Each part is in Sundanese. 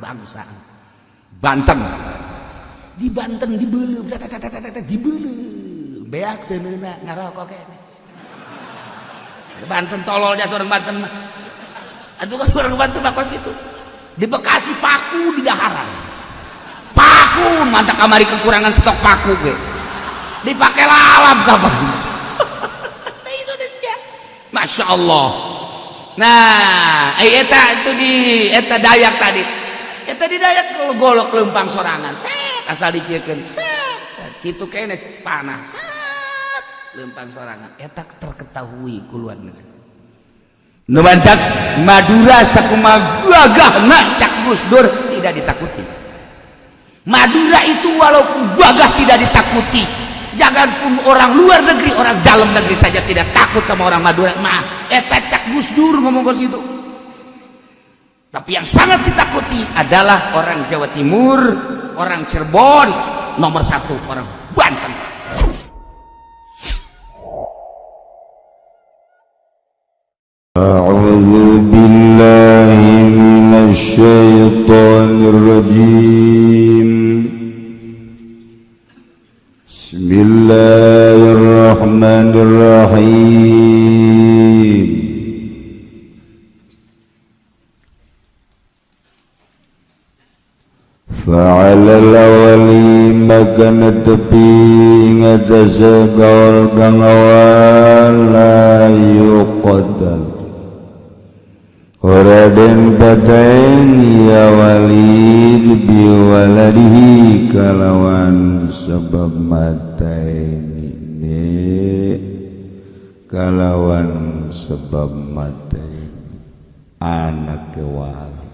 bangsa. Banten. Di Banten dibeuleum, dibeuleum. Beak seuneuna ngarokok keneh. Banten tolol jas orang Banten mah. Atuh kan orang Banten mah kos kitu. Di Bekasi paku di daharan. Paku mantap kamari kekurangan stok paku ge. Dipakai lalap kapan. Indonesia. Masya Allah. Nah, eta itu di eta Dayak tadi. Eta di Dayak golok lempang sorangan. Set asal dikiekeun. Set kitu keneh panah. Set lempang sorangan. Eta terketahui ku luar negeri. Nu mantak Madura sakumaha gagahna cak Gus Dur tidak ditakuti. Madura itu walaupun gagah tidak ditakuti. Jangan pun orang luar negeri, orang dalam negeri saja tidak takut sama orang Madura. Mah, eta cak Gus Dur ngomong ke situ. Tapi yang sangat ditakuti adalah orang Jawa Timur, orang Cirebon, nomor satu orang Banten. A'udzu billahi minasy syaithanir rajim. Bismillahirrahmanirrahim. Fa'ala al-awwali maka netepi ngatasé gaul kang awal la yuqaddal. Ora den paten ya walid biwaladihi kalawan sebab mateni ne kalawan sebab mateni anak wali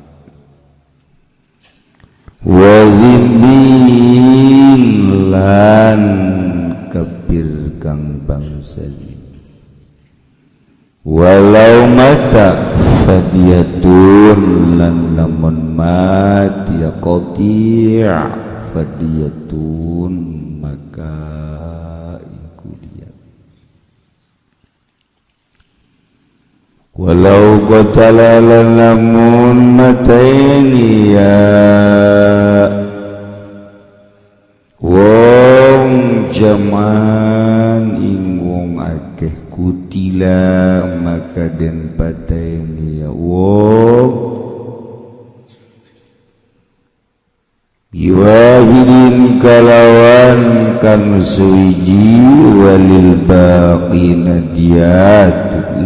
wa zimmin lan kafir kang bangsa walau mata fadiyatun lan lamun mati ya qati' fadiyatun maka iku dia walau qatala lan lamun mataini ya wong jaman ing wong akeh kutila maka den pateni ya wong biwahidin kalawan kang suwiji walil baqina diat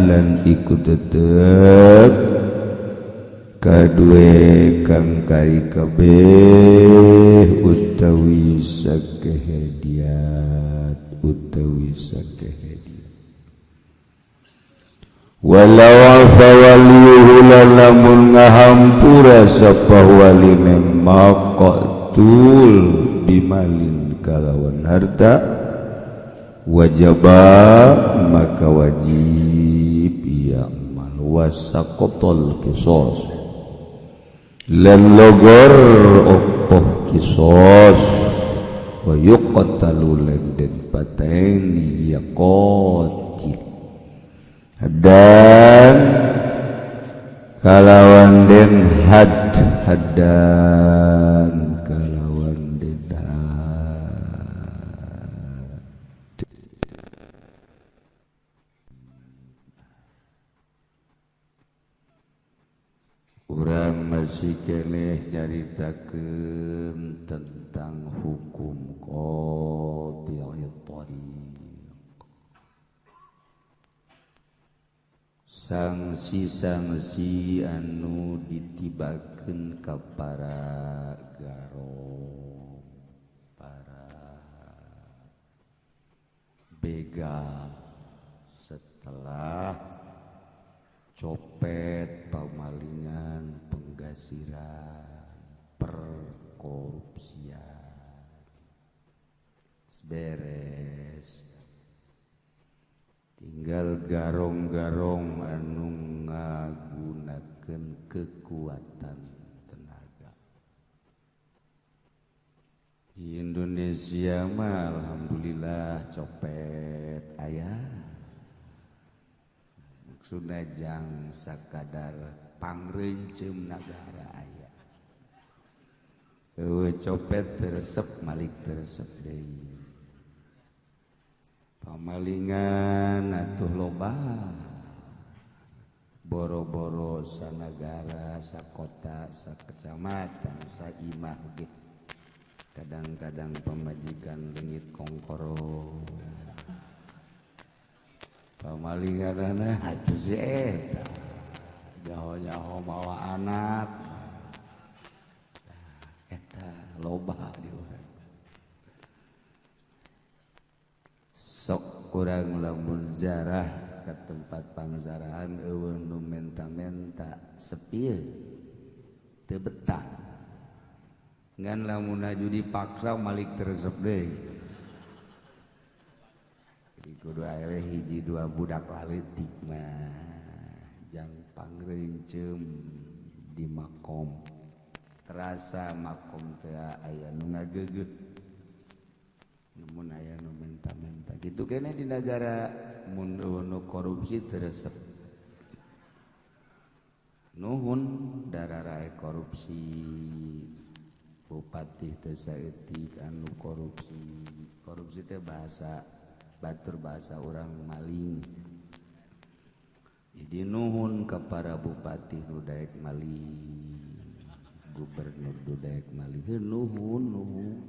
lan iku tetep kadue kang kari kabeh utawi sakehe diat utawi sakehe diat walau afa waliyuhu lamun ngahampura sapa waline maqtul bimalin kalawan harta wajaba maka wajib ya mal wasaqatul kisos lan logor opoh kisos wa yuqtalu lan den pateni ya qatil dan kalawan den had hadan kalawan den had. Urang masih keneh nyaritakeun tentang hukum qati'it thariq, sanksi-sanksi anu ditibakeun ka para garong, para begal setelah copet, pamalingan, penggasiran, perkorupsian. Beres. Tinggal garong-garong anu ngagunakeun kekuatan tenaga. Di Indonesia mah alhamdulillah copet aya. Maksudna jang sakadar pangrencem nagara aya. Eueuh copet teu resep, malik teu resep deui. Pamalingan atuh loba. Boro-boro sanagara, sakota, sakecamatan, saimah ge. Kadang-kadang pamajikan leungit kongkoro. Pamalinganana atuh si eta. Nyaho-nyaho mawa anak. Eta loba di urang. Sok kurang lamun zarah ke tempat pangzarahan eueuh nu menta-menta sepi teu betah. Ngan lamun aju dipaksa malik teresep deui. Jadi kudu aya hiji dua budak laletik mah jang pangreunceum di makom. Terasa makom teh aya nu ngageugeuh. Namun aya nu menta-menta kitu keneh di nagara mun nu korupsi teu resep. Nuhun dararae korupsi. Bupati teu saeutik anu korupsi. Korupsi teh bahasa batur bahasa urang maling. Jadi nuhun ka para bupati nu daek maling, gubernur nu daek maling, nuhun nuhun.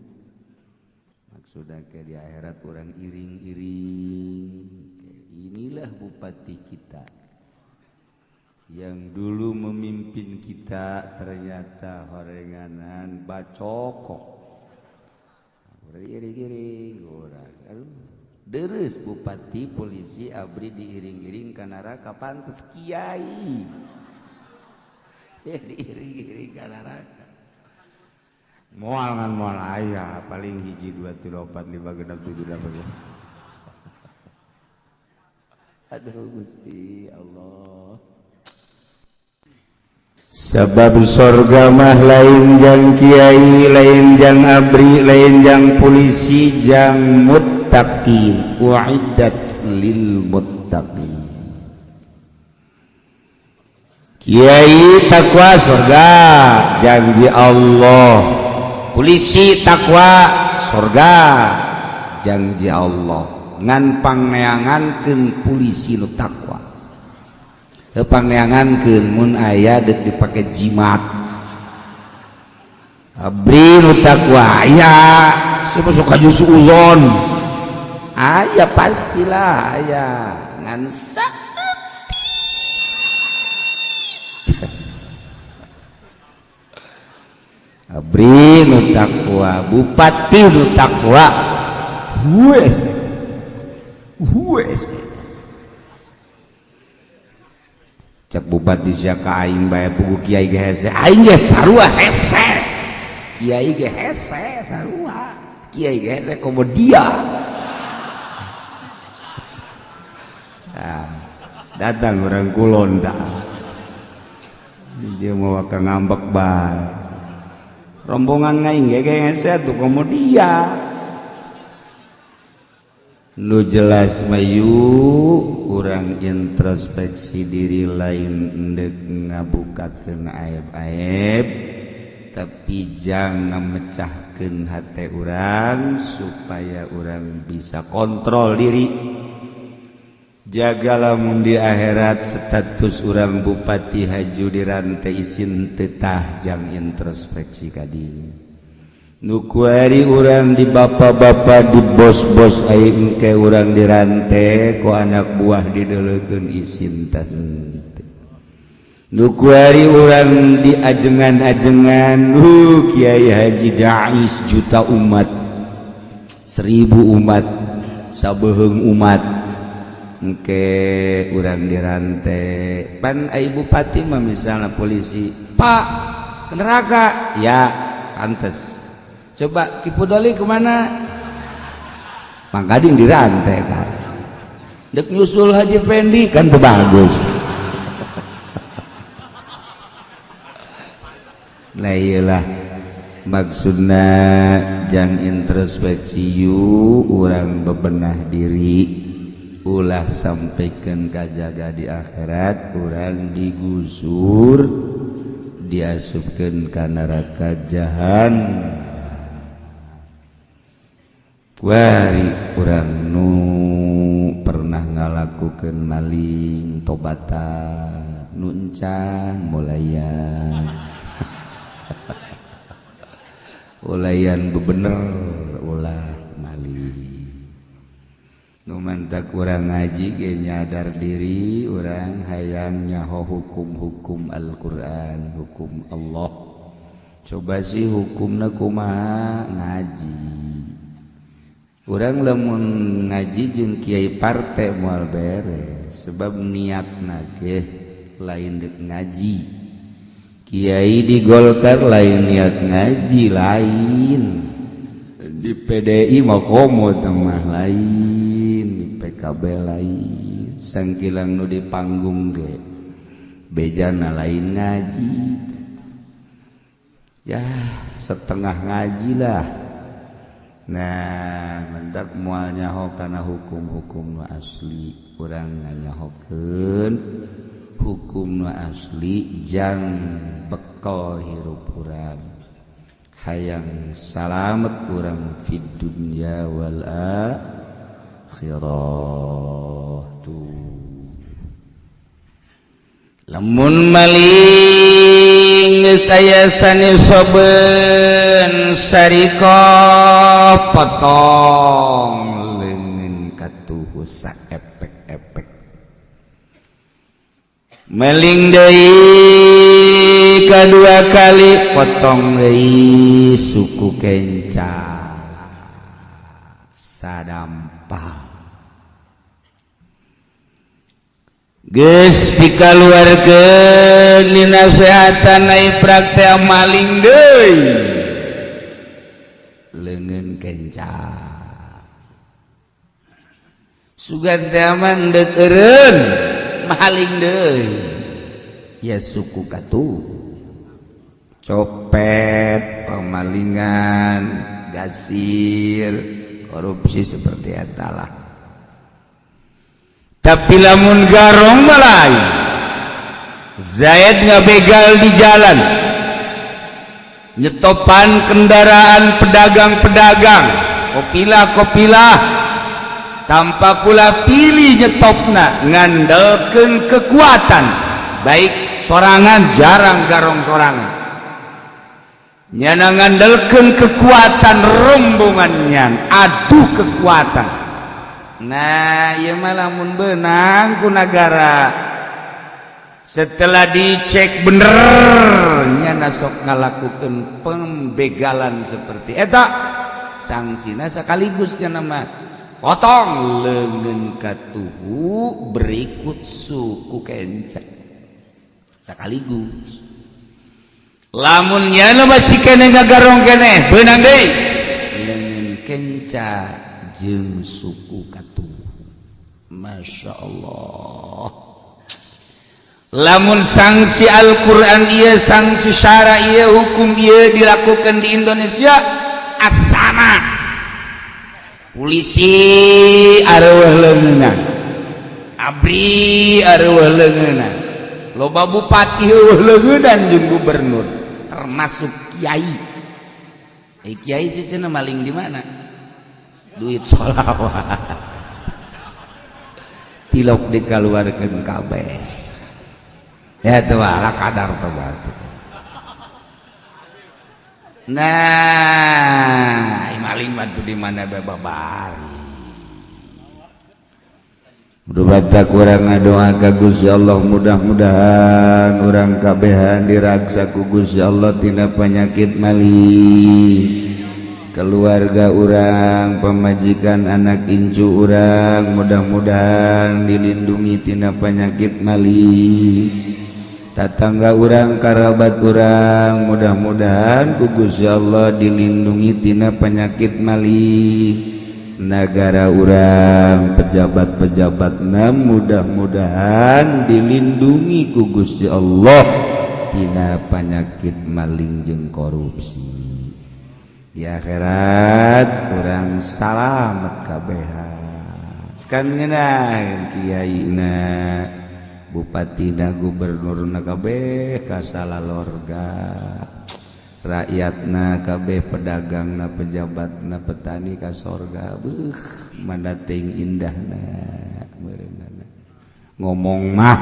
Maksudna ke di akhirat urang iring-iring. Inilah bupati kita yang dulu memimpin kita ternyata horenganan bacokok. Iring-iring urang. Aduh, deres bupati polisi abri diiring-iring ka neraka pantes kiai. Ya diiring-iring ka neraka. Moal ngan moal aya paling 1 2 3 4 5 6 7 8. Aduh Gusti Allah. Sebab sorga mah lain jang kiai, lain jang abri, lain jang polisi, jang muttaqin. Uiddat lil muttaqin. Kiai takwa sorga, janji Allah. Polisi takwa sorga, janji Allah. Ngan pangneangankeun polisi nu takwa. Pangneangankeun mun aya deuk dipake jimat. Abri nu takwa aya, siapa suka suuzon. Aya pastilah aya ngan saeutik. Abri nu takwa, bupati nu takwa. Hues. Hues. Cek bupati sia ka aing bae pugu kiai ge hese, aing ge sarua hese. Kiai ge hese sarua. Kiai ge hese komo dia. Nah, datang orang kulon dah. Dia mau ka ngambek bae. Rombongan ngaing ge hese atuh komo dia. Nu jelas mayu urang introspeksi diri lain endek ngabukakeun aib-aib tapi jangan memecahkeun hati urang supaya urang bisa kontrol diri. Jaga lamun di akhirat status urang bupati haju dirantai isin tetah jang introspeksi ka diri. Nu kuari urang di bapak-bapak di bos-bos aing ke urang dirante ku anak buah dideleukeun isin teh. Nu kuari urang di ajengan-ajengan Kiai Haji Dais juta umat, 1000 umat, sabeheung umat engke urang dirante. Pan ai bupati mah misalna polisi, Pak ke neraka ya pantes. Coba Ki Pudoli kemana? Mangkading dirantai kan. Dek nyusul Haji Fendi kan tuh bagus. Nah iyalah maksudna jangan introspeksi yuk urang bebenah diri ulah sampaikan kajaga di akhirat urang digusur Diasupkeun ka neraka jahanam. Kuari urang nu pernah ngalakukeun maling tobatan, nu encan mulayan ulayan bebener ulah maling. Nu mantak urang ngaji ge nyadar diri urang hayang nyaho hukum-hukum Al-Qur'an, hukum Allah. Coba sih hukumna kumaha ngaji. Urang lamun ngaji jeung kiai partai moal beres sebab niatna ge lain deuk ngaji. Kiai di Golkar lain niat ngaji lain, di PDI mah komo mah lain, di PKB lain, sangkilang nu di panggung ge bejana lain ngaji. Ya setengah ngaji lah. Nah, mantap moal nyaho kana hukum-hukum nu asli. Urang nganyahokeun hukum nu asli jang bekal hirup urang. Hayang salamet urang fid dunya wal akhirah tuh. Lamun maling geus aya sanisobeun sarika potong leungeun katuhu saepek-epek. Meling deui kadua kali potong deui suku kenca sadampal. Geus dikaluarkeun dinasehatan ai praktek maling deui leungeun kenca. Sugan teh mah deuk eureun maling deui ya suku katuh. Copet, pemalingan, gasir, korupsi seperti eta lah. Tapi lamun garong malai Zaid ngabegal di jalan, nyetopan kendaraan pedagang-pedagang, kopilah-kopilah, tanpa pula pilih nyetopna, ngandelkeun kekuatan, baik sorangan jarang garong sorangan, nyana ngandelkeun kekuatan rombongannya, adu kekuatan. Nah, ieu mah lamun beunang ku nagara setelah dicek bener nyana sok ngalakukeun pembegalan seperti eta, sanksina sekaligus nyana mah potong leungeun katuhu berikut suku kenca sekaligus. Lamun nyana masih keneh ngagarong keneh beunang deui leungeun kenca jeung suku katuhu. Masya Allah. Lamun sanksi Al-Quran ieu, sanksi syara ieu, hukum ieu dilakukan di Indonesia, asana polisi areueuh leungeunna, ABRI areueuh leungeunna, loba bupati eueuh leungeunan jeung gubernur, termasuk kiai. Kiai sih cenah maling di mana? Duit sholawat tilok dikeluarkan kabeh ya tuh ala kadar tuh batu. Nah, maling bantu di mana babari. Mudah kurang ngadoa ka Gusti Allah, mudah-mudahan urang kabehan diraksa ku Gusti Allah tina penyakit maling. Keluarga urang, pemajikan, anak incu urang mudah-mudahan dilindungi tina penyakit maling. Tatangga urang, karabat urang mudah-mudahan ku Gusti Allah dilindungi tina penyakit maling. Negara urang, pejabat-pejabatna mudah-mudahan dilindungi ku Gusti Allah tina penyakit maling jeung korupsi. Di akhirat urang salamet kabehan. Kan ngeunah kiaina Bupati na, gubernur na, kabeh kasalalorga, rakyatna kabeh, pedagang na, pejabat na, petani ka sorga. Beuh, mana ting indahna meureunana. Ngomong mah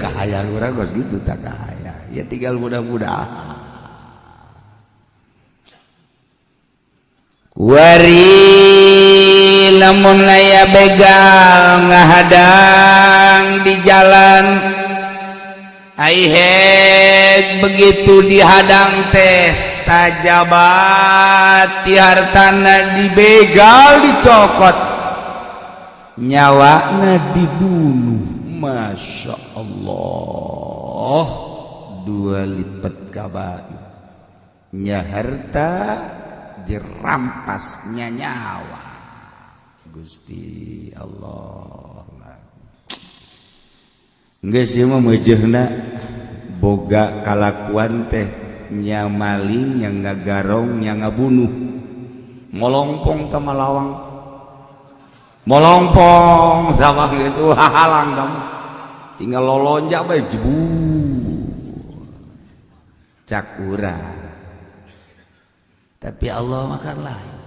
kahayang urang geus gitu, tak kahayang ya, tinggal mudah-mudahan. Kuari lamun aya begal ngahadang di jalan, Aihead begitu dihadang teh sajabat ti hartana dibegal, dicokot, nyawana dibunuh. Masya Allah, dua lipat kabair nya, harta dirampasnya, nyawa. Gusti Allah. Geus ieu mah meujeuhna boga kalakuan teh nya maling, nya ngagarong, nya ngabunuh. Molongpong tama lawang, molongpong sama geus halang kamu, tinggal lolonjak bae, jebur cak urang. Tapi Allah makan lain.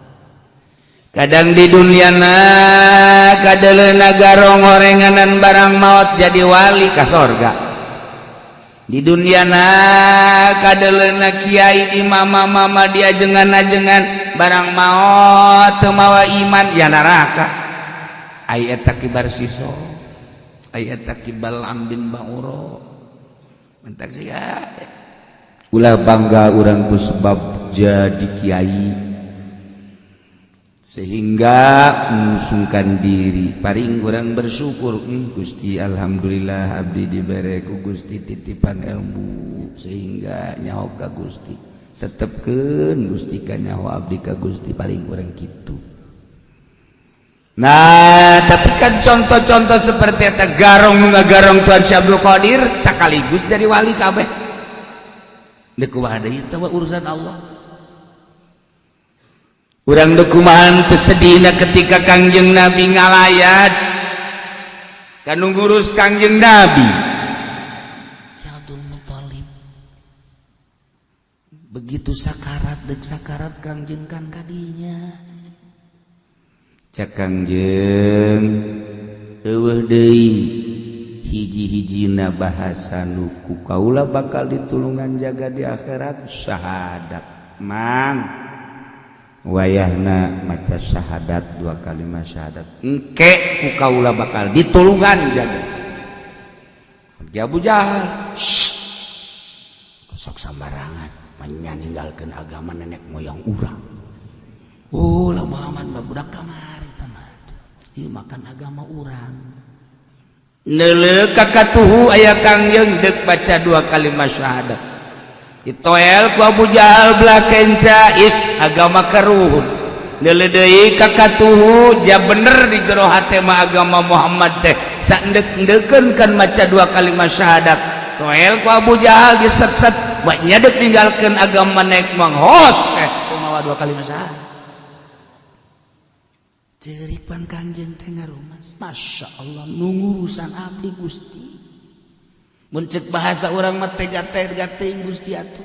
Kadang di dunia na kadeleuna garong orenganan, barang maut jadi wali ka sorga. Di dunia na kadeleuna kiai di mama-mama, diajengan-ajengan, barang maut teu mawa iman ya neraka. Ai eta kibar siso, ai eta kibar Bal'am bin Ba'ura, mentak sia. Ulah bangga urang ku sebab jadi kiai sehingga mengusungkan diri. Paling kurang bersyukur, Gusti, alhamdulillah abdi dibere ku Gusti titipan ilmu sehingga nyaho ka Gusti. Tetepkeun Gusti ka nyaho abdi ka Gusti, paling kurang gitu. Nah, tapi kan contoh-contoh seperti eta garong nu ngagarong Tuan Syekh Abdul Qadir sekaligus jadi wali kabeh. Deuk kumaha deui, eta mah urusan Allah. Urang kumaha teu sedihna ketika Kangjeng Nabi ngalayat kan ngurus Kangjeng Nabi. Si Abdul Muthalib begitu sakarat, dek sakarat, Kangjeng kan kadinya. Cak Kangjeng, eueuh deui hiji-hijina bahasa nu ku kaula bakal ditulungan jaga di akhirat, syahadat. Mang, wayahna maca syahadat, dua kalimat syahadat, engke ku kaula bakal ditulungan jaga. Abu Jahal, "Sok sambarangan meninggalkan agama nenek moyang urang." Oh lah, Muhammad mah budak kamari mah. Ieu makan agama urang. Neuleuh ka katuhu aya Kangjeng deuk baca dua kalimat syahadat, ditoel ku Abu Jahal belah kenca, "Is, agama karuhun." Neuleuh deui ka katuhu, ja bener di jero hate mah agama Muhammad teh saendek-endekeun kan maca dua kalimat syahadat. Toel ku Abu Jahal diset-set, banyak dek ninggalkeun agama nenek manghos teh kumaha dua kalimat syahadat. Cerik pan Kangjeng teh ngarumas, "Masya Allah, nu ngurusan abdi Gusti." Mun cek bahasa urang mah tega tega teuing Gusti atuh.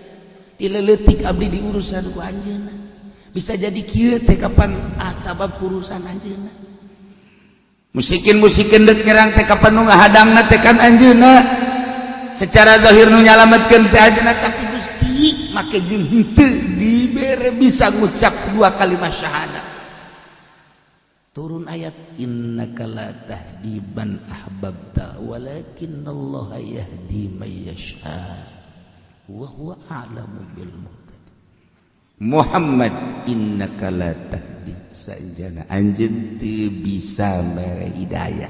Ti leutik abdi diurusan ku anjeunna, bisa jadi kieu teh kapan asabab urusan anjeunna. Musikin musikin dek nyerang teh kapan nu ngahadangna teh kan anjeunna, secara zahir nu nyalametkeun teh anjeunna, tapi Gusti make jeung henteu dibere bisa ngucap dua kalimat syahadat. Turun ayat, "Innaka la tahdi man ahbabta walakinallaha yahdi may yasha wa huwa a'lamu bil muhtadin." Muhammad, innaka la tahdi, sanjana anjeun teu bisa mere hidayah,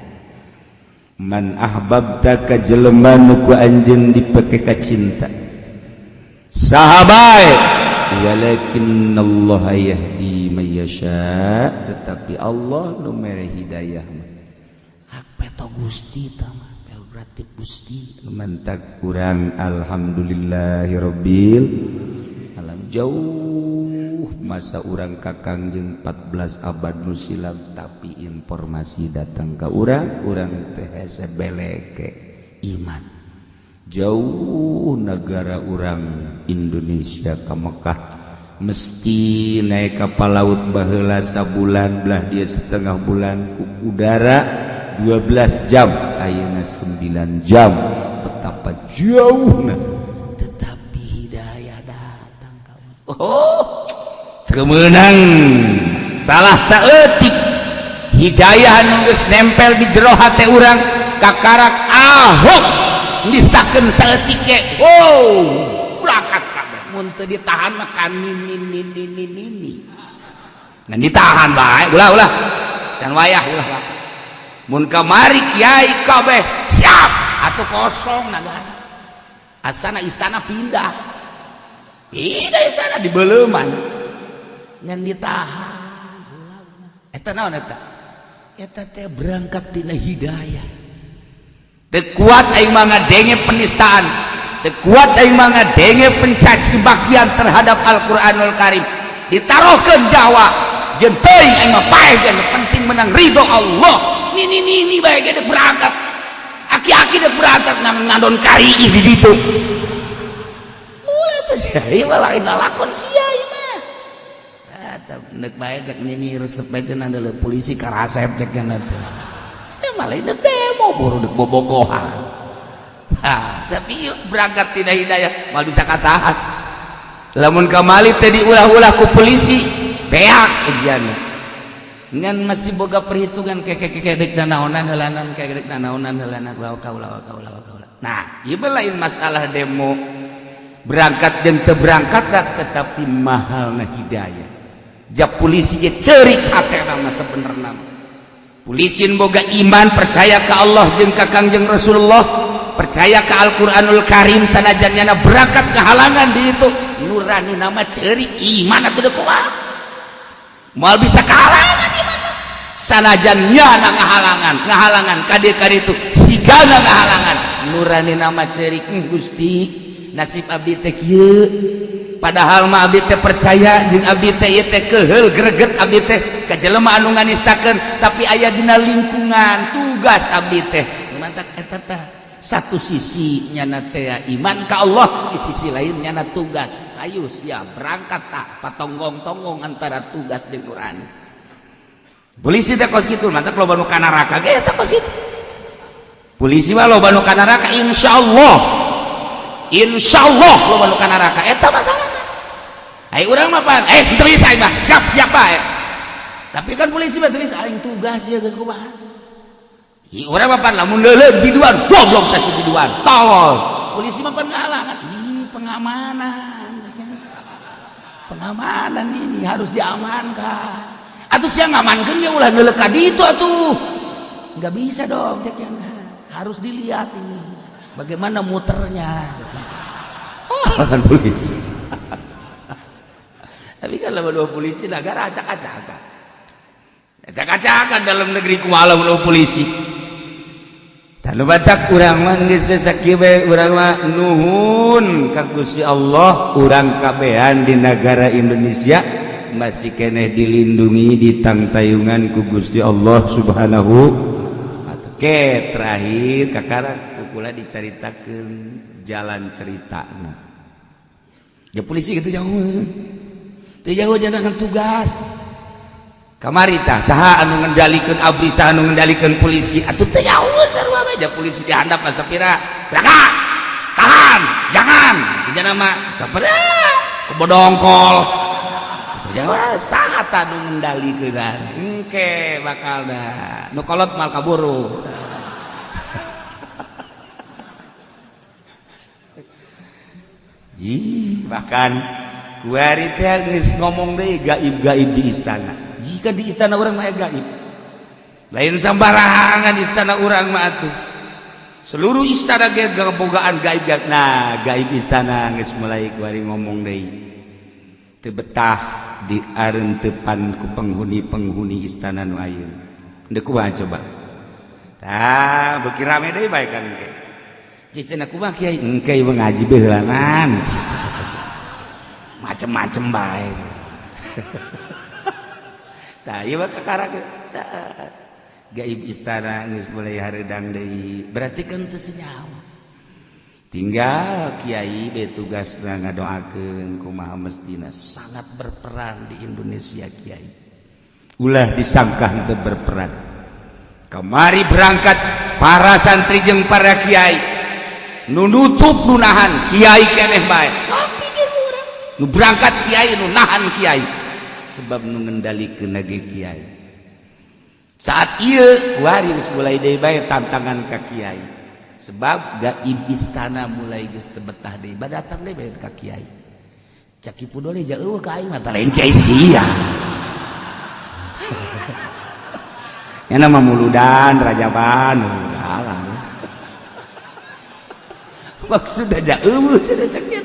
man ahbabta ka jelema nu ku anjeun dipake ka cinta sahabat, walakinallaha yahdi may yasha, tetapi Allah nu mere hidayah mah. Hak peto Gusti tah mah, prerogatif Gusti. Mantak kurang alhamdulillahirabbil alam jauh. Masa urang ka Kangjeng 14 abad nu silam, tapi informasi datang ke urang, urang teh hese beleke iman. Jauh negara urang Indonesia ke Mekah mesti naik kapal laut baheula sabulan, belah dia setengah bulan, ku udara 12 jam, ayeuna 9 jam. Betapa jauhna, tetapi hidayah datang ka. Oh, kemenang salah saeutik hidayah anu geus nempel di jero hate urang, kakarak Ahok nistakeun saeutik ge, oh, berangkat kabeh. Mun teu ditahan mah kan nini nini nini nini. Ngan ditahan bae, ulah, ulah, can wayah, ulah lah. Mun kamari kiai kabeh siap atau kosong nagara, asana istana pindah pindah, istana di Beleman, ngan ditahan. Eta naon eta? Eta teh berangkat tina hidayah. Teu kuat aing mah ngadenge penistaan, teu kuat aing mah ngadenge pencaci makian terhadap Al-Qur'anul Karim. Ditaruhkeun Jawa jeung teuing, aing mah paeh ge, penting menang ridho Allah. Nini nini bae ge dek berangkat, aki-aki dek berangkat nang ngadon kari di ditu. Ulah teh sia, ieu mah lain lalakon sia ieu mah. Eta neuk bae cek nini, resep bae cenah deuleu polisi karasep cek nya teh. Sia mah lain dek demo, buru dek bobogohan. Ha, tapi berangkat tidak hidayah mal bisa katahan. Lamun kamali teh diulah-ulah ku polisi, beak ujianna. Ngan masih boga perhitungan, keke keke dek nanaonan heulanan, keke dek nanaonan heulanan, ulah kaula kaula kaula. Nah, ieu lain masalah demo berangkat dan teu berangkat, tetapi mahalna hidayah. Ja polisi ge ceurik hatena mah. Sebenerna polisi boga iman, percaya ke Allah jeung ka Kangjeng Rasulullah, percaya ke Al-Qur'anul Karim, sanajan nyana berangkat kehalangan di itu, nurani nama ceurik iman atuh deuk kumaha, moal bisa kehalangan iman. Sanajan nyana ngahalangan ngahalangan kade kade itu sigana ngahalangan, nurani nama ceurik, Gusti, nasib abdi teh kieu, padahal mah abdi teh percaya jeung abdi teh ieu teh keheul greget abdi teh ka jelema anu nganistakeun, tapi aya dina lingkungan tugas abdi teh. Mantak eta teh satu sisi nyana teh iman ka Allah, di sisi lain nyana tugas. Ayo siap berangkat tak patonggong-tonggong antara tugas jeung nurani. Polisi teh kos kitu, mantak loba nu ka neraka ge eta kos kitu. Polisi mah loba nu ka neraka, insyaallah, insyaallah loba nu ka neraka eta masalahna. Ai urang mah pan teu bisa aing mah, siap siap bae. Tapi kan polisi mah teu bisa, aing tugas ya geus kumaha. Ih, urang mah pan lamun leuleut biduan, goblok teh si biduan, tolol. Polisi mah pan ngahalangan, ih, pengamanan, pengamanan ini harus diamankan atuh, sia ngamankeun ge ulah neuleuh ka ditu atuh. Nggak bisa dong cek, yang harus dilihat ini bagaimana muternya. Oh, kan polisi. Tapi kan lamun dua polisi negara acak-acakan, acak-acakan dalam negeri kumaha lamun dua polisi. Tanu batak urang mah geus sakieu bae, urang mah nuhun ka Gusti Allah, urang kabehan di negara Indonesia masih keneh dilindungi, ditangtayungan ku Gusti Allah Subhanahu wa ta'ala. Oke, terakhir kakara kukula dicaritakeun jalan ceritana. Ya polisi gitu jauh teu jauh jangan tugas. Kamari tah saha anu ngendalikeun ABRI, saha anu ngendalikeun polisi atuh teu jauh, sarua bae. Ja polisi dihandap mah sapira berangkat, tahan, jangan jangan mah sapira kebodongkol. Jauh saha tah nu ngendalikeun, engke bakal dah nu kolot mal kaburu. Ji, bahkan kuari teh geus ngomong deui gaib-gaib di istana. Jika di istana urang mah gaib. Lain sambarangan istana urang mah atuh. Seluruh istana ge gebogaan gaib-gaib. Nah, gaib istana geus mulai kuari ngomong deui. Teu betah di areuntepan ku penghuni-penghuni istana nu ayeuna. Deuk kumaha coba? Tah, beuki rame deui bae kan engke. Cicen aku mah kiai engke ieu ngaji beheulanan. Macem-macem bae. Tah, ieu mah kakara gaib istana geus mulai hareudang deui, berarti kan teu senyawa. Tinggal kiai be tugasna ngadoakeun kumaha mestina. Sangat berperan di Indonesia kiai, ulah disangka henteu berperan. Kamari berangkat para santri jeung para kiai, nu nutup, nu nahan kiai keneh bae, tapi urang nu berangkat kiai, nu nahan kiai, sebab nu ngendalikeun ge kiai. Saat ieu kuari geus mulai deui bae tantangan ka kiai, sebab gaib istana mulai geus teu betah deui, badatang deui bae ka kiai. Cak Ki Pudoli, "Jauh ka aing mah lain kiai sia." Ya, nama muludan, rajaban alah maksud aja eueuh cenah. Cak kieu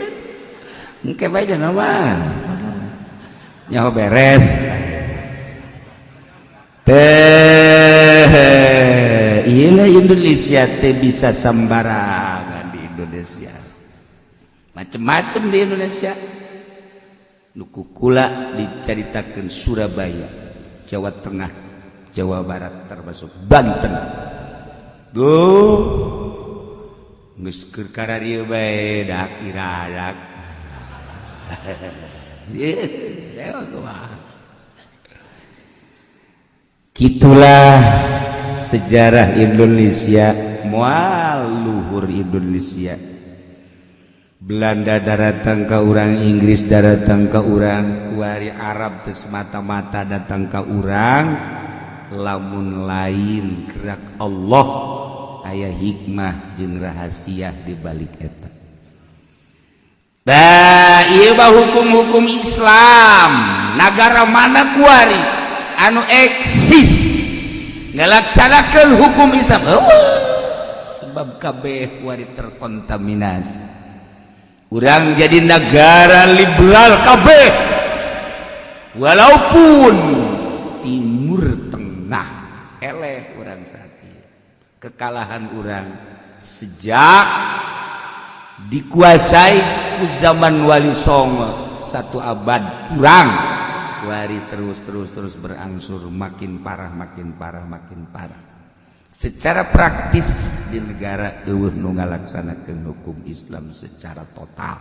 engke bae cenah mah nyaho beres teh. Iyalah, Indonesia teh bisa sembarangan di Indonesia, macem-macem di Indonesia. Nu kukula diceritakan Surabaya, Jawa Tengah, Jawa Barat, termasuk Banten. Duh, geus keur kararieu bae dak iradak. Kumaha? Gitulah sejarah Indonesia. Mual luhur Indonesia. Belanda datang ke urang, Inggris datang ke urang, kuari Arab terus mata-mata datang ke urang. Lamun lain gerak Allah, aya hikmah jeung rahasia di balik eta. Nah, ieu mah hukum-hukum Islam. Negara mana kuari anu eksis ngelaksanakan hukum Islam? Eueuh. Sebab kabeh kuari terkontaminasi. Urang jadi negara liberal kabeh, walaupun Timur Tengah eleh urang saat ini. Kekalahan urang sejak dikuasai ku zaman Wali Songo satu abad kurang, wari terus terus terus berangsur makin parah, makin parah, makin parah. Secara praktis di negara eueuh nu ngalaksanakeun hukum Islam secara total,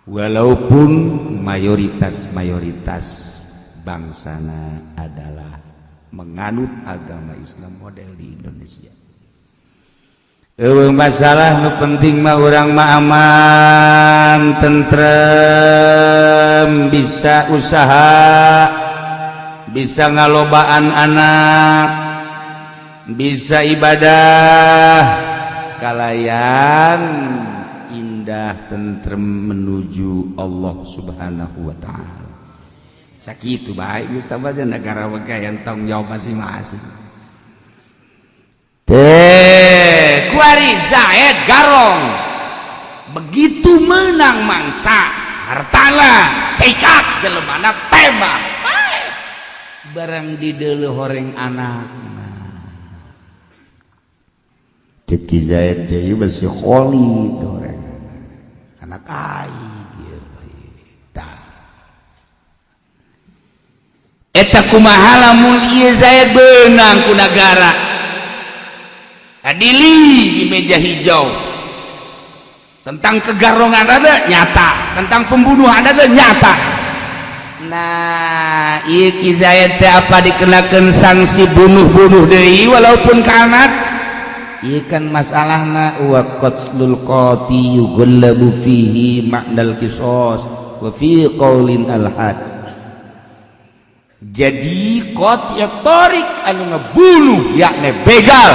walaupun mayoritas mayoritas bangsana adalah menganut agama Islam model di Indonesia. Eueuh masalah, nu penting mah urang mah aman, tentrem, bisa usaha, bisa ngalobaan anak, bisa ibadah kalayan indah, tentrem menuju Allah Subhanahu wa Ta'ala. Sakitu bae geus tambah negara yang tanggung jawab masing-masing. Teh kuari Zaid garong, begitu menang mangsa hartana sikat, jelemana tembak, barang di horeng anak. Cek Zaid jadi masih Khalid horeng anak aing ieu. Tah, eta kumaha lamun ieu Zaid beunang ku nagara adili di meja hijau? Tentang kegarongan ada nyata, tentang pembunuhan ada nyata. Nah, ieu Ki Zaid teh apa dikenakan sanksi bunuh-bunuh deui walaupun ka anak? Ieu kan masalahna wa qatlul qati yughallabu fihi ma'nal qisas wa fi qaulin al had. Jadi qati tariq anu ngebunuh, yakni begal,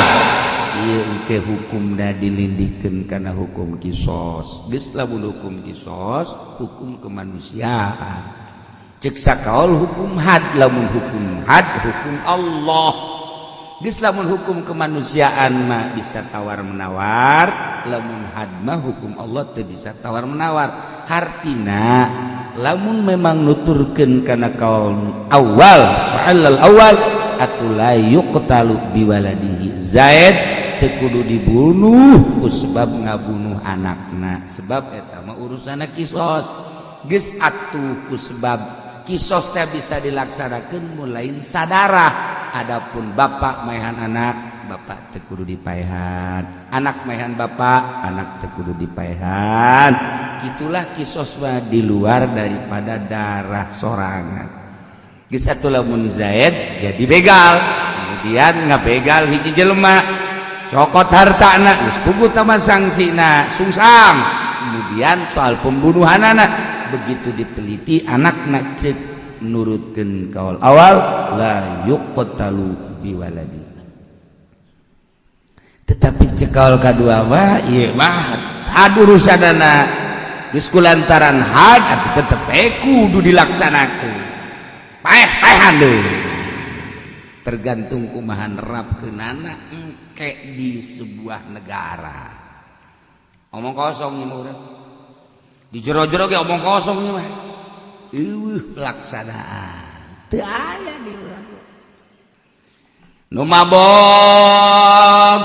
ieu engke hukumna dilindihkeun kana hukum kisos. Geus lamun hukum kisos, hukum kemanusiaan. Cek sakaul hukum had, lamun hukum had hukum Allah. Geus lamun hukum kemanusiaan mah bisa tawar menawar, lamun had mah hukum Allah teu bisa tawar menawar. Hartina lamun memang nuturkeun kana kaul awal, fa'alal awal atuh la yuqtalu biwaladihi. Zaid teu kudu dibunuh ku sebab ngabunuh anakna, sebab eta mah urusanna kisos. Geus atuh ku sebab Kisos teh bisa dilaksanakan mulai sadarah. Adapun bapak maehan anak, bapak teu kudu dipaehan. Anak maehan bapak, anak teu kudu dipaehan. Itulah kisos mah di luar daripada darah sorangan. Geus atuh, lamun Zaid jadi begal, kemudian ngabegal hiji jelema, cokot hartana, geus puguh tama sanksina sungsang. Kemudian soal pembunuhan anak, begitu diteliti anak cek nurutkeun kaul awal, la yuqtalu biwaladi. Tetapi cek kaul kadua mah, ieu mah had urusanana, geus kulantaran had atuh tetep we kudu dilaksanakeun, paeh-paehan deui. Tergantung kumaha nerapkeunana engke di sebuah negara. Omong kosong ini urang di jero-jero ge, omong kosong ieu mah, eueuh pelaksanaan, teu aya di urang. Nu mabok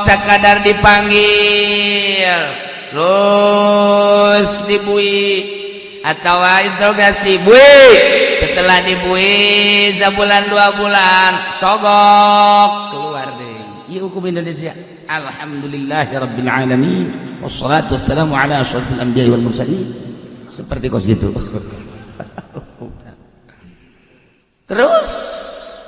sakadar dipanggil terus dibui atau interogasi, bui. Setelah dibui sebulan 2 bulan, sogok keluar deh. Iya, hukum Indonesia. Alhamdulillahirabbil alamin, wassalatu wassalamu ala asyrafil anbiya wal mursalin. Seperti kos gitu. Terus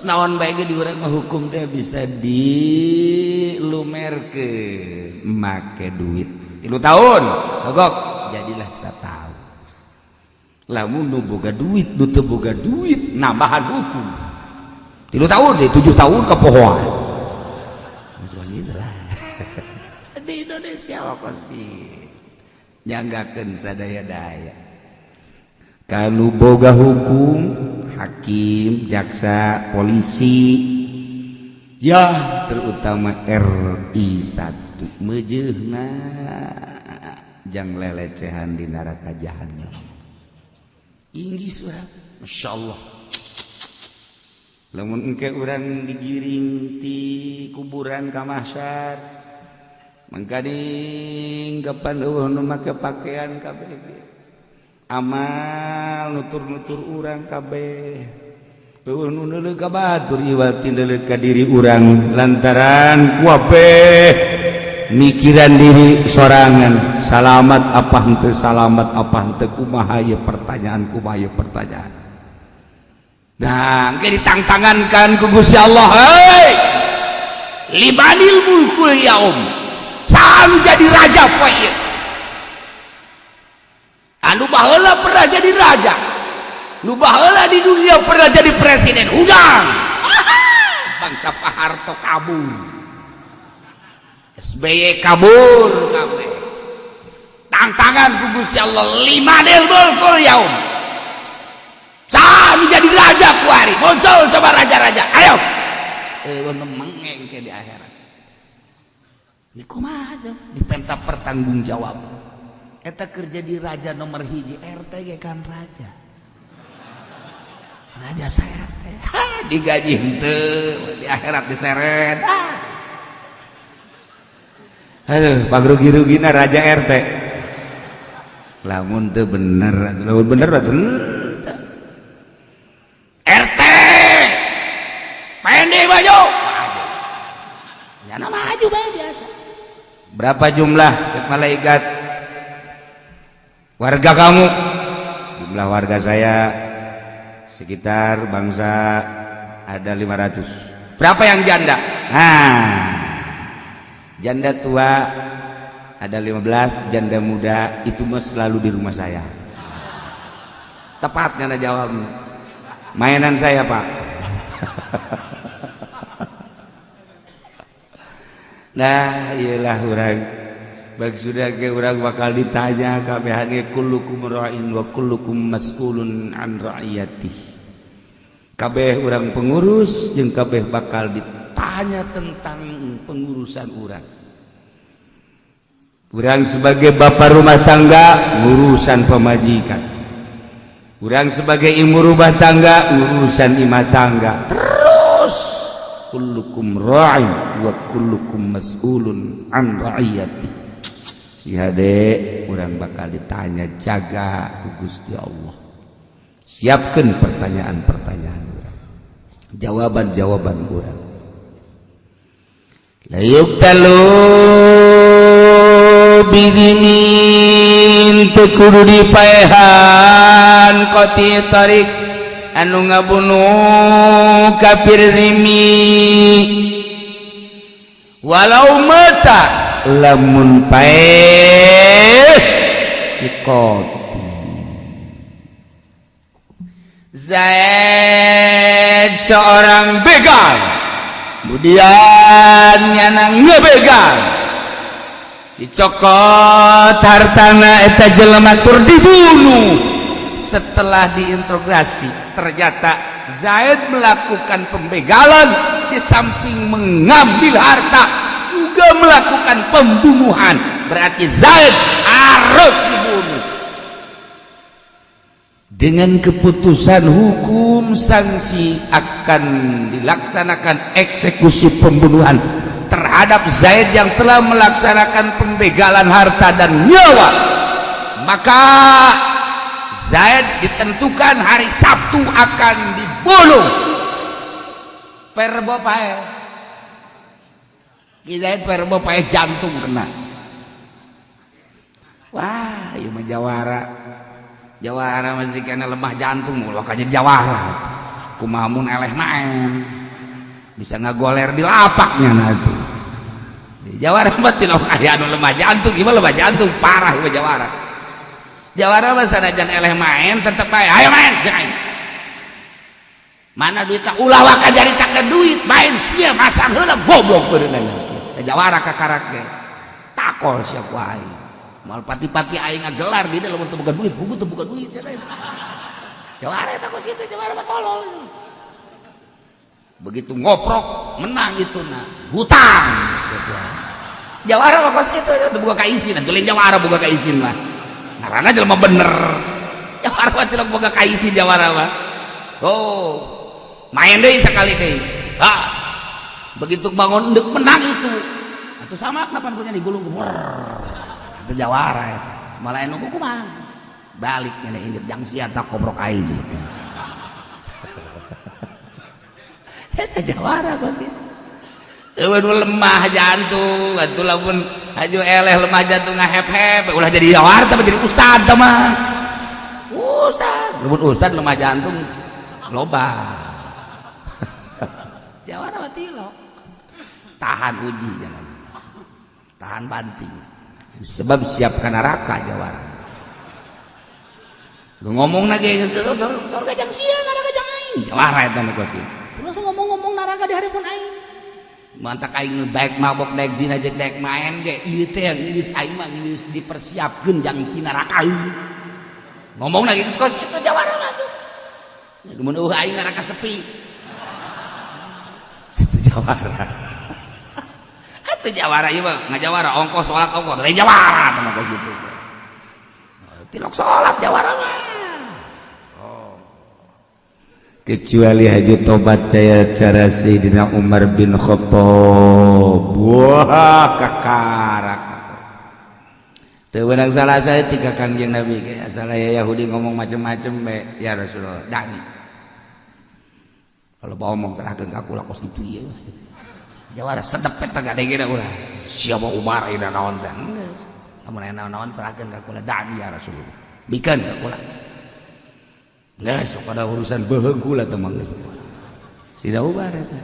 naon bae ge di urang mah, hukum teh bisa dilumerkeun make duit. 3 tahun sogok, jadilah satahun. Lamun nu boga duit, nu teu boga duit, nambahan hukum 3 tahun deh, 7 tahun kepohoan. Gitu lah di Indonesia mah, kos nyanggakeun sadaya-daya. Kalau boga hukum, hakim, jaksa, polisi ya, terutama RI 1 mejehna jang lelecehan di neraka jahanam. Inggih surat, Masya Allah. Lamun engke urang digiring ti kuburan ka mahsyar, mangkading kapan eueuh nu make pakaian kabeh, amal nutur-nutur urang kabeh, eueuh nu neuleuh ka batur iwal ti neuleuh ka diri urang, lantaran kabeh mikiran diri sorangan, salamat apa henteu, salamat apa henteu, kumaha ieu pertanyaan, kumaha ieu pertanyaan. Nah, engke ditangtangankan ku Gusti Allah, hei, limanil mulkul yaum, saha nu jadi raja poe ieu? Anu baheula pernah jadi raja, nu baheula di dunia pernah jadi presiden, hudang. Bangsa Pak Harto kabur, SBY kabur kabeh. Tantangan ku Gusti Allah, limanil mulkul yaum, saha nu jadi raja kuari? Muncul coba raja-raja, ayo. Eh, mengeng ke di akhirat. Di kumaha aja dipenta pertanggungjawab eta kerja di raja nomor hiji RT ge kan raja. Raja saya teh digaji henteu, di akhirat diseret. Ah. Aduh, pangrugi-rugina raja RT. Lamun teu bener, lamun bener atuh henteu. RT pendek maju. Ya, maju bae biasa. Berapa jumlah, cek malaikat, warga kamu? Jumlah warga saya sekitar bangsa ada 500. Berapa yang janda? Nah, janda tua ada 15, janda muda itu mah selalu di rumah saya. Tepat karena jawab mainan saya, Pak. Nah, iyalah urang baik sudah ke urang bakal ditanya kabehan. Kullukum ra'in wa kullukum mas'ulun an ra'iyatih. Kabeh urang pengurus jeung kabeh bakal ditanya tentang pengurusan urang. Urang sebagai bapak rumah tangga, ngurusan pemajikan. Urang sebagai ibu rumah tangga, urusan imah tangga. Terus kullukum ra'in wa kullukum mas'ulun an ra'iyati. Si hade urang bakal ditanya, jaga ku Gusti Allah. Siapkan pertanyaan-pertanyaan urang, jawaban-jawaban urang. La yuqtalu bidzimin, teu kudu dipaehan qati tariq anu ngabunuh kafir zimmi, walau mata, lamun paeh si qati. Zaid seorang begal, kemudian nyana ngebegal, dicokot hartana eta jelema tur dibunuh. Setelah diinterogasi, ternyata Zaid melakukan pembegalan, di samping mengambil harta juga melakukan pembunuhan, berarti Zaid harus dibunuh. Dengan keputusan hukum sanksi akan dilaksanakan eksekusi pembunuhan terhadap Zaid yang telah melaksanakan pembegalan harta dan nyawa. Maka Zaid ditentukan hari Sabtu akan dibunuh. Perbo paeh Zaid, perbo paeh jantung kena. Wah, ieu mah jawara, jawara masih kena lemah jantung, ulah jadi jawara. Kumaha mun eleh maen, bisa ngagoler di lapaknya. Nah, itu jawara mah tilok aya anu lemah jantung. Gimana lemah jantung parah ieu jawara. Jawara mah sanajan eleh main tetep bae, ayo main jeung aing. Mana duit? Ulah waka nyaritakeun duit, main sia, masang heula, goblok beunang sia. Jawara kakarak ge takol sia ku aing, moal pati-pati aing ngagelar di dalam teu boga duit, buku teu boga duit sia. Jawara eta kos kitu, jawara mah tolol. Begitu ngoprok menang itu, nah hutang. Jawara mah kos kitu, teu boga kaisin. Lain jawara boga kaisin mah ngaranna jelema bener. Jawara mah tilok boga kaisin jawara mah. Oh, main deui sekali deui. Ha, begitu bangun ndek menang itu atau sama kenapa punya digulung itu jawara eta. Malah anu kumaha balik nyana indit jang sia tak kobrok aing gitu. Eta jawara kos kitu. Eueuh lemah jantung atuh, lamun haju eleh lemah jantung ngahep-hep, ulah jadi jawara tapi jadi ustad mah. Ustad, lamun ustad lemah jantung loba. Jawara mah tilok tahan uji, jangan tahan banting, sebab siap ka neraka jawara. Lu ngomong lagi surga jang sia, neraka jang aing. Jawara eta nu kos kitu. Langsung ngomong-ngomong neraka di hareupeun aing. Mantak aing baik mabok, daek zina, jeung daek main ge ieu teh geus aing mah geus dipersiapkeun jang pinaraka. Ngomong lagi geus kos kitu jawara mah tuh. Mun eueuh aing neraka sepi. Itu jawara. Atuh jawara ieu mah ngajawara ongkos salat, ongkos lain jawara mah kos kitu. Tilok salat jawara mah. Oh. Kecuali haji tobat saya cara Sayyidina Umar bin Khattab, wah, kakarak teu beunang salah saya tiga Kangjeng Nabi ge asal aya Yahudi ngomong macem-macem be, ya Rasulullah, dani kalau bawa omong serahkeun ka aku lah, kos kitu ieu jawara sedep eta gadegena urang siapa Umar ieu naon teh. Geus lamun aya naon-naon serahkeun ka kula, dani ya Rasulullah, bikeun ka kula. Geus pada urusan beuheung kula teh mah geus. Sina Umar eta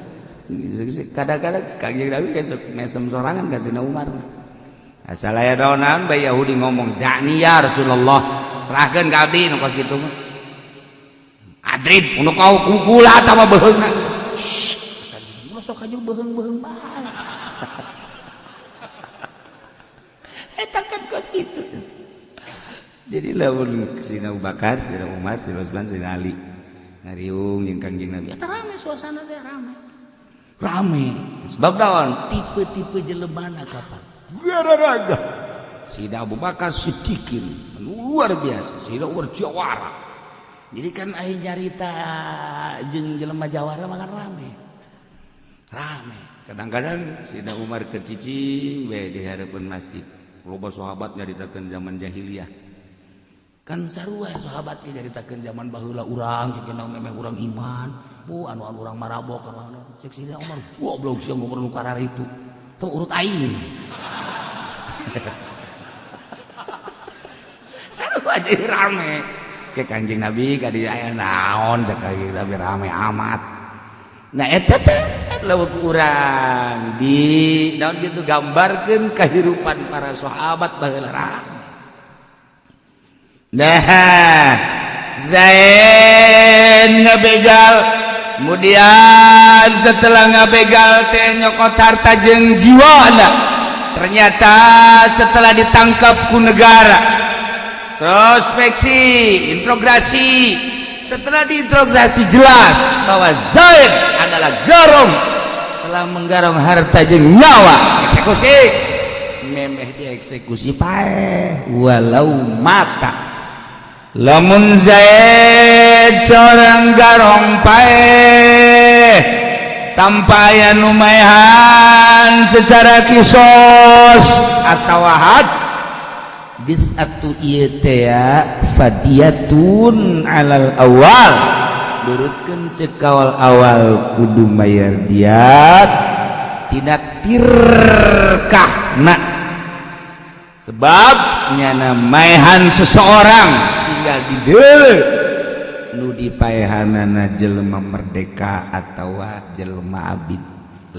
kadang-kadang Kangjeng Nabi ge sok mesem sorangan ka Sina Umar. Asal aya naon bae Yahudi ngomong, dani ya Rasulullah, serahkeun ka abdi nu kos kitu mah. Adrib nu kau kukula eta mah beuheungna. Ulah sok aju beuheung-beuheung bae. Eta kan kos kitu. Jadi lamun Sina Abu Bakar, Sina Umar, Sina Utsman, Sina Ali ngariung jeung Kangjeng Nabi, eta rame suasana teh, rame. Rame. Sebab naon? Tipe-tipe jelemana kapan? Gara-gara Sina Abu Bakar Siddiqin luar biasa, Sina Umar jawara. Jadi kan aing nyarita jeung jelema jawara mah kan rame. Rame. Kadang-kadang Sina Umar kecicing we di hareupeun masjid. Loba sahabat nyaritakeun zaman jahiliyah. Kan sarua sahabat ge nyaritakeun zaman baheula urang kena memeh urang iman. Bu anu anu urang marabok anu cek si Umar, goblok sia ngukur nu kararitu. Tong urut aing. Sarua jadi rame. Ke Kanjeng Nabi ka dieu aya naon cek Kanjeng Nabi rame amat. Nah eta teh leuwih ku urang di naon kitu gambarkeun kahirupan para sahabat baheula rame. Nah, Zaid ngabegal, kemudian setelah ngabegal teh nyokot harta jeung jiwana. Ternyata setelah ditangkap ku negara, prospeksi, interogasi. Setelah diinterogasi jelas bahwa Zaid adalah garong, telah menggarong harta jeung nyawa. Eksekusi, memeh dieksekusi paeh walau mata. Lamun Zaid seorang garong paeh tanpa aya nu maehan secara kisos atau had Geus atuh ieu teh fadiyatun alal awal, nurutkeun ceuk kaul awal kudu mayar diat tina tirkahna, sebab nyana maehan seseorang tinggal di deuleu nu dipaehanana jelema merdeka atawa jelema abid.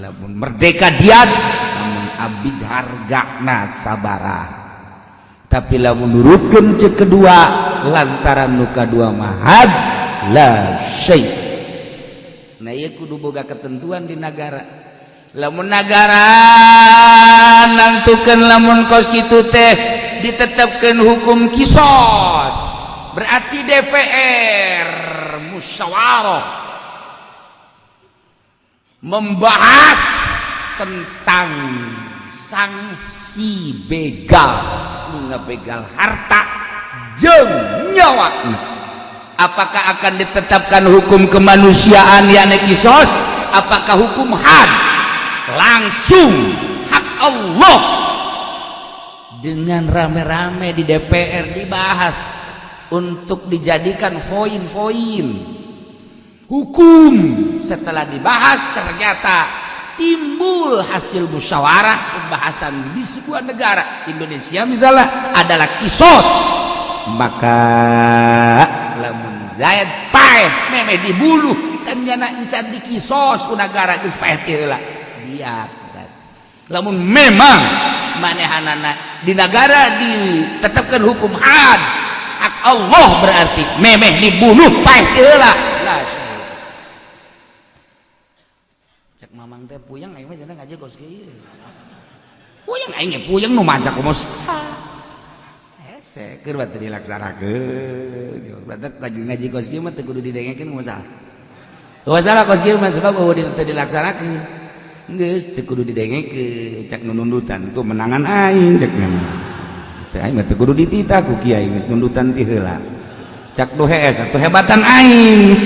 Lamun merdeka diat, lamun abid hargana sabaraha. Tapi lamun nurutkeun ceuk kedua lantaran nu kadua mahad la syai. Nah ieu kudu boga ketentuan di negara. Lamun negara nangtukeun lamun kos kitu teh ditetapkeun hukum kisos, berarti DPR musyawarah membahas tentang sanksi begal nu ngabegal harta jeung nyawa. Apakah akan ditetapkan hukum kemanusiaan yakni kisos, apakah hukum had langsung hak Allah? Dengan rame-rame di DPR dibahas untuk dijadikan poin-poin hukum. Setelah dibahas ternyata timbul hasil musyawarah pembahasan di sebuah negara Indonesia misalnya adalah kisos, maka lamun Zaid paeh memeh dibunuh kan nyana encan di kisos ku negara, geus paeh teh heula dia. Lamun memang manehanana di negara ditetapkan hukum had hak Allah, berarti memeh dibunuh paeh teh heula lah. Cek mamang teh puyeng aing mah cenah ngaji kos kieu. Puyeng aing ge, puyeng nu maca kumaha hese keur teu dilaksanakeun. Berarti ngaji ngaji kos kieu mah teu kudu didengekeun, masalah masalah kos kieu mah sebab eueuh teu dilaksanakeun, geus teu kudu didengekeun. Cek nu nundutan tuh menangan aing, cek teh aing mah teu kudu dititah ku kiai, geus nundutan ti heula. Cak nu hees atuh hebatan aing.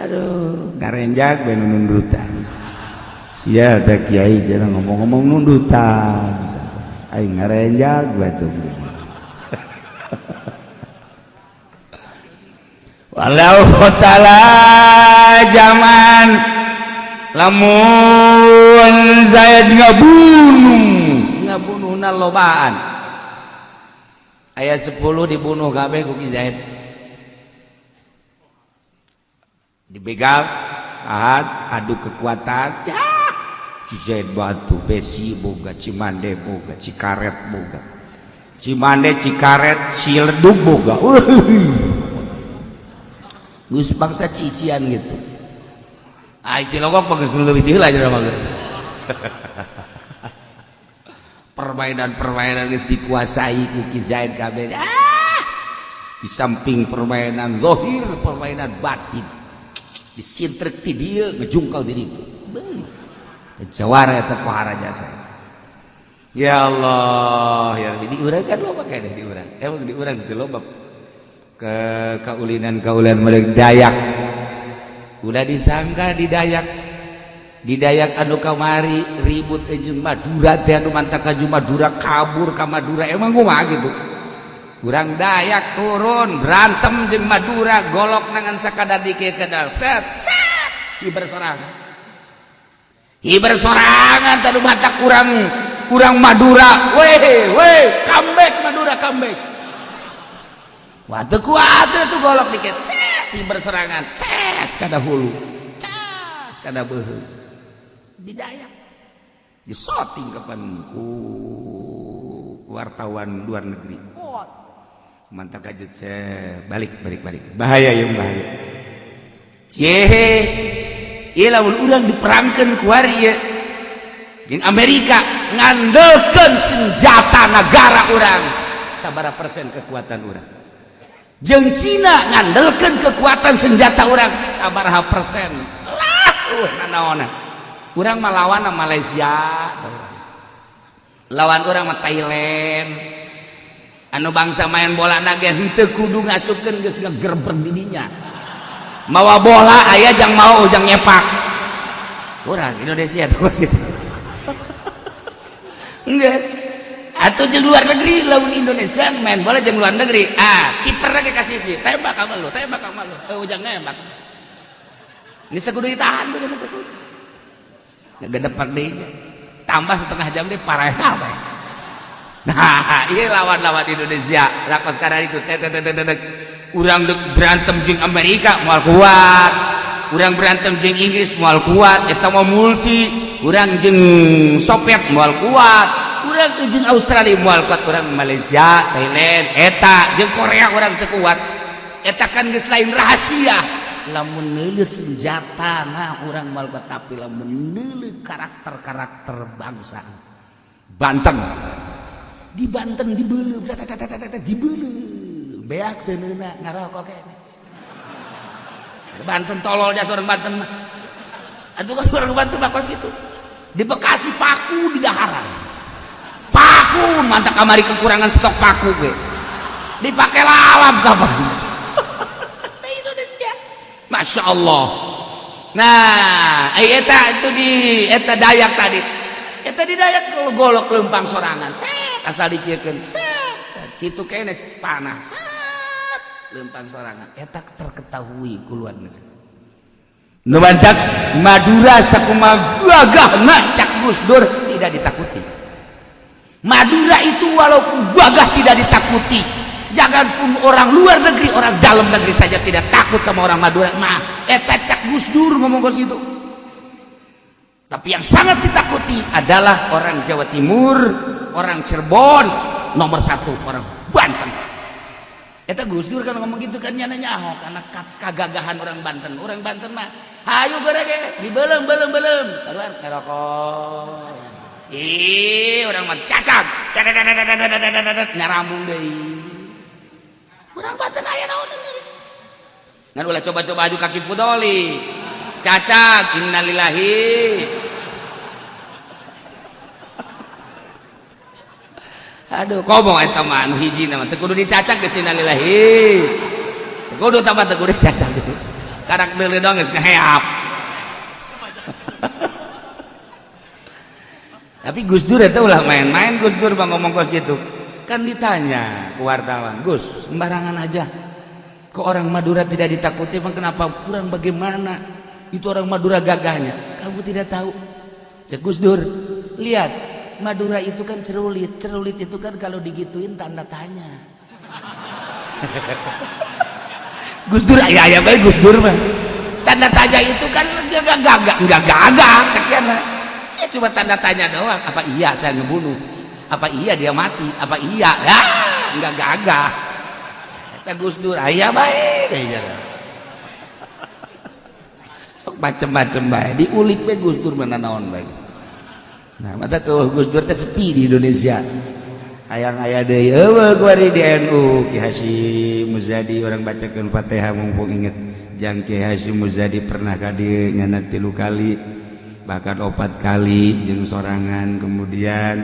Aduh, ngarenjak bae nu nundutan sia teh kiai cenah ngomong-ngomong nundutan aing ngarenjak bae tuh. Walau ta'ala zaman lamun Zaid ngabunuh ngabunuhna lobaan aya 10 dibunuh kabeh ku Ki Zaid, dibegal, tahan, adu kekuatan ya. Ki Zaid batu besi boga, Cimande boga, Cikaret boga, Cimande Cikaret Ciledug boga. Geus bangsa cician gitu. Ai Cilogok mah geus leuwih ti heula cenah mah. Permainan-permainan geus dikuasai ku Ki Zaid kabeh. Di samping permainan zahir, permainan batin. Disintrek ti dieu ngejungkal di ditu. Beuh. Jawara eta pohara jasa. Ya Allah, ya Rabbi, di urang kan loba keneh di urang. Emang di urang teu loba ke kaulinan-kaulinan mereka Dayak. Udah disangka di Dayak. Di Dayak anu kamari ribut jeung Madura teh anu mantak ka Madura kabur ka Madura emang kumaha gitu. Urang Dayak turun berantem jeung Madura golok nangan sakadar dikit kedal set set hiber sorangan. Hiber sorangan tadu mantak urang Madura weh weh comeback Madura comeback. Wah teu kuat tuh golok dikit set hiber serangan ces kada hulu ces kada beuheung. Di Dayak disoting kapan ku wartawan luar negeri. Mantap aja balik balik balik bahaya yang bahaya. Ciehe ieu lamun urang diperangkeun ku ari ieu jeung Amerika ngandelkeun senjata negara urang sabaraha persen kekuatan urang, jeung Cina ngandelkeun kekuatan senjata urang sabaraha persen lah nanaonan. Urang mah lawan Malaysia, lawan urang mah Thailand. Anu bangsa main bola nage henteu kudu ngasupkeun geus ngegerber di dinya. Mawa bola aya jang mau ujang nyepak. Urang Indonesia tuh gitu. Geus. Atuh jeung luar negeri lawan Indonesia main bola jeung luar negeri. Ah, kiper ge kasih sih, tembak sama lu, tembak sama lu. Ujang nembak. Geus teu kudu ditahan kudu teu kudu. Ngegedepak deh, tambah setengah jam deh parah apa. Nah, ini lawan-lawan Indonesia lakon sekarang itu tet tet tet tet. Urang dek berantem jeung Amerika moal kuat, urang berantem jeung Inggris moal kuat, eta mah multi, urang jeung Soviet moal kuat, urang jeung Australia moal kuat, urang Malaysia, Thailand, eta jeung Korea urang teu kuat. Eta kan geus lain rahasia. Lamun neuleuh senjata nah urang moal kuat, tapi lamun neuleuh karakter-karakter bangsa Banten di Banten dibeuleum dibeuleum beak seuneuna ngarokok kene. Banten tolol jas orang Banten mah. Atuh kan orang Banten mah kos kitu. Di Bekasi paku di daharan. Paku mantap kamari kekurangan stok paku ge. Dipake lalap kapan. Indonesia. Masya Allah. Nah, eta itu di eta Dayak tadi. Eta di Dayak golok lempang sorangan. Set asal dikiekeun. Set kitu kene panas. Set lempang sorangan. Eta terketahui ku luar negeri. Nu mantak Madura sakumaha gagahna cak Gus Dur tidak ditakuti. Madura itu walaupun gagah tidak ditakuti. Jangan pun orang luar negeri, orang dalam negeri saja tidak takut sama orang Madura. Mah, eta cak Gus Dur ngomong ke situ. Tapi yang sangat ditakuti adalah orang Jawa Timur, orang Cirebon, nomor satu orang Banten. Eta Gus Dur kan ngomong gitu kan nyana nyaho karena kagagahan orang Banten. Orang Banten mah, hayu gerege dibelem belem belem, keluar ngerokok. Ih, orang mah cacak, nyaramung deui. Urang Banten aya naon ngan ulah coba-coba aju kaki pudoli cacak innalillahi. Aduh komo eta mah anu hiji mah teu kudu dicacak geus innalillahi, teu kudu tambah teu kudu dicacak karak deuleu dong geus ngaheap. Tapi Gus Dur eta ulah main-main. Gus Dur bang ngomong kos gitu kan ditanya ke wartawan, Gus sembarangan aja kok orang Madura tidak ditakuti, emang kenapa kurang bagaimana itu orang Madura gagahnya, kamu tidak tahu. Cek Gus Dur, lihat Madura itu kan cerulit, cerulit itu kan kalau digituin tanda tanya. Gus Dur ayah ayah baik Gus Dur mah tanda tanya itu kan enggak gagah, enggak gagah ya cuma tanda tanya doang, apa iya saya ngebunuh, apa iya dia mati, apa iya ya enggak gagah. Eta Gus Dur aya bae sok macem-macem bae diulik bae Gus Dur mana naon bae. Nah mata ke Gus Dur teh sepi di Indonesia. Hayang aya deui eueuh kuari di NU Ki Hasyim Muzadi orang bacakeun Fatihah mumpung inget jang Ki Hasyim Muzadi pernah ka dieu nyana 3 kali bahkan 4 kali jeung sorangan, kemudian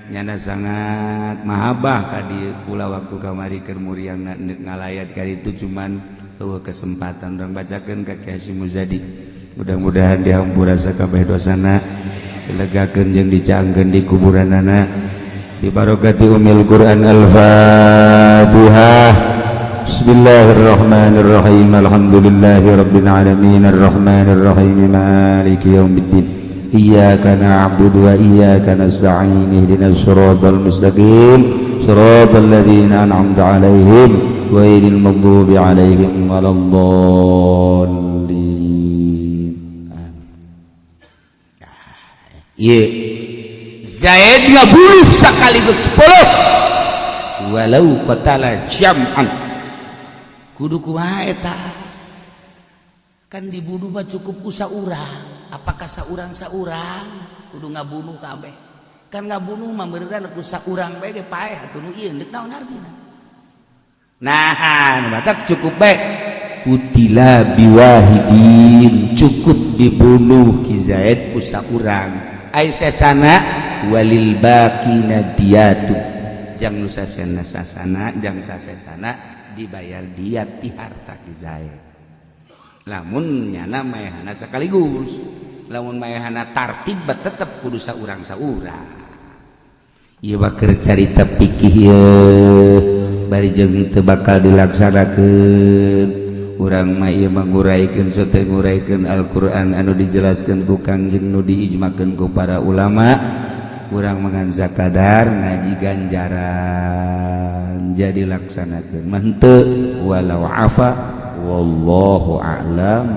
nyana sangat mahabah tadi pula waktu kamari keur muriang ngalayat kali itu cuman eueuh kesempatan urang bacakeun ka Ki Hasyim Muzadi. Mudah-mudahan dihampura sakabeh dosana, dilegakeun jeung dicangkeun di kuburanana bibarokati umil Quran. Al-Fatihah. Bismillahirrahmanirrahim. Alhamdulillahirabbil alamin, arrahmanirrahim, maliki yaumiddin. Iyyaka na'budu wa iyyaka nasta'in, ihdinas siratal mustaqim, siratal ladzina an'amta 'alaihim, ghairil maghdubi 'alaihim waladdallin. Ye Zaid ngabunuh sekaligus 10 walau qatala jam'an. Kudu kumaha eta? Kan dibunuh mah cukup ku saurang. Apakah saurang saurang kudu ngabunuh kabeh? Kan ngabunuh mah meureun ku saurang bae ge paeh atuh. Nu ieu deuk naon artina? Nah, matak cukup baik kutila biwahidin, cukup dibunuh Ki Zaid ku saurang. Ai sesana walil baqina diyatu, jang nu sasena sasana, jang sasesana dibayar diat ti harta Ki Zaid, lamun nyana mayahana sekaligus. Lamun mayahana tartib, tetep kudu saurang saurang. Ieu bakeur carita fikih ieu, bari jeung teu bakal dilaksanakeun. Urang mah ieu mah nguraikeun sote, nguraikeun Al-Qur'an anu dijelaskeun ku Kangjeng, nu diijmakeun ku para ulama. Urang mangan sakadar ngaji ganjaran, jadi laksanakeun mah henteu. Walau afa, wallahu a'lam.